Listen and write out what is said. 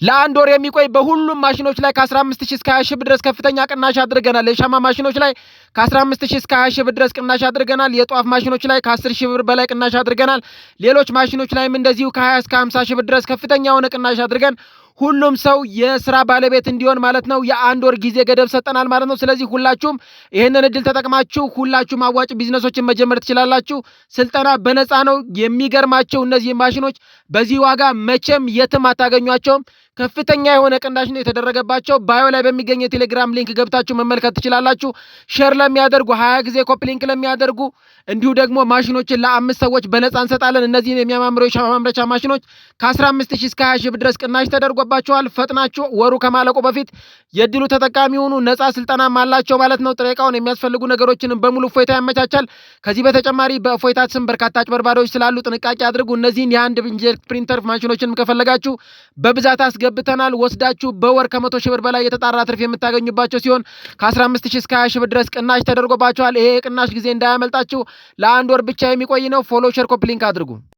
ለአንድ ወር የሚቆይ በሁሉም ማሽኖች ላይ ከ15 ሺህ እስከ 20 ሺህ ብር ድረስ ከፍተኛ ቅናሽ አድርገናል። የሻማ ማሽኖች ላይ ከ15 ሺህ እስከ 20 ሺህ ብር ድረስ ቅናሽ አድርገናል። የጧፍ ማሽኖች ላይ ከ10 ሺህ ብር በላይ ቅናሽ አድርገናል። ሌሎች ማሽኖች ላይም እንደዚሁ ከ20 እስከ 50 ሺህ ብር ድረስ ከፍተኛ የሆነ ቅናሽ አድርገን ሁሉም ሰው የስራ ባለቤት እንዲሆን ማለት ነው የአንድ ወር ጊዜ ገደብ ሰጠናል ማለት ነው። ስለዚህ ሁላችሁም ይህንን እድል ተጠቅማችሁ ሁላችሁም አዋጭ ቢዝነሶችን መጀመር ትችላላችሁ። ስልጠና በነፃ ነው። የሚገርማቸው እነዚህ ማሽኖች በዚህ ዋጋ መቼም የትም አታገኟቸውም። ከፍተኛ የሆነ ቅናሽ ነው የተደረገባቸው። Bio ላይ በሚገኝ የቴሌግራም link ገብታችሁ መመልከት ትችላላችሁ። Share ለሚያደርጉ፣ 20 ጊዜ copy link ለሚያደርጉ እንዲሁ ደግሞ ማሽኖችን ለአምስት ሰዎች በነፃ እንሰጣለን። እነዚህን የሚያማምሩ የሻማ ማምረቻ ማሽኖች ከ15 ሺህ እስከ 20 ሺህ ብር ድረስ ቅናሽ ተደርጎባቸዋል። ፈጥናችሁ ወሩ ከማለቁ በፊት የእድሉ ተጠቃሚ ሁኑ። ነፃ ስልጠናም አላቸው ማለት ነው። ጥሬ ዕቃውን የሚያስፈልጉ ነገሮችንም በሙሉ እፎይታ ያመቻቻል። ከዚህ በተጨማሪ በእፎይታ ስም በርካታ አጭበርባሪዎች ስላሉ ጥንቃቄ አድርጉ። እነዚህን የአንድ inkjet printer ማሽኖችንም ከፈለጋችሁ በብዛት አስገብተናል። ወስዳችሁ በወር ከ100 ሺህ ብር በላይ የተጣራ ትርፍ የምታገኙባቸው ሲሆን ከ15 ሺህ እስከ 20 ሺህ ብር ድረስ ቅናሽ ተደርጎባቸዋል። ይሄ የቅናሽ ጊዜ እንዳያመልጣችሁ፣ ለአንድ ወር ብቻ የሚቆይ ነው። Follow፣ share፣ copy link አድርጉ።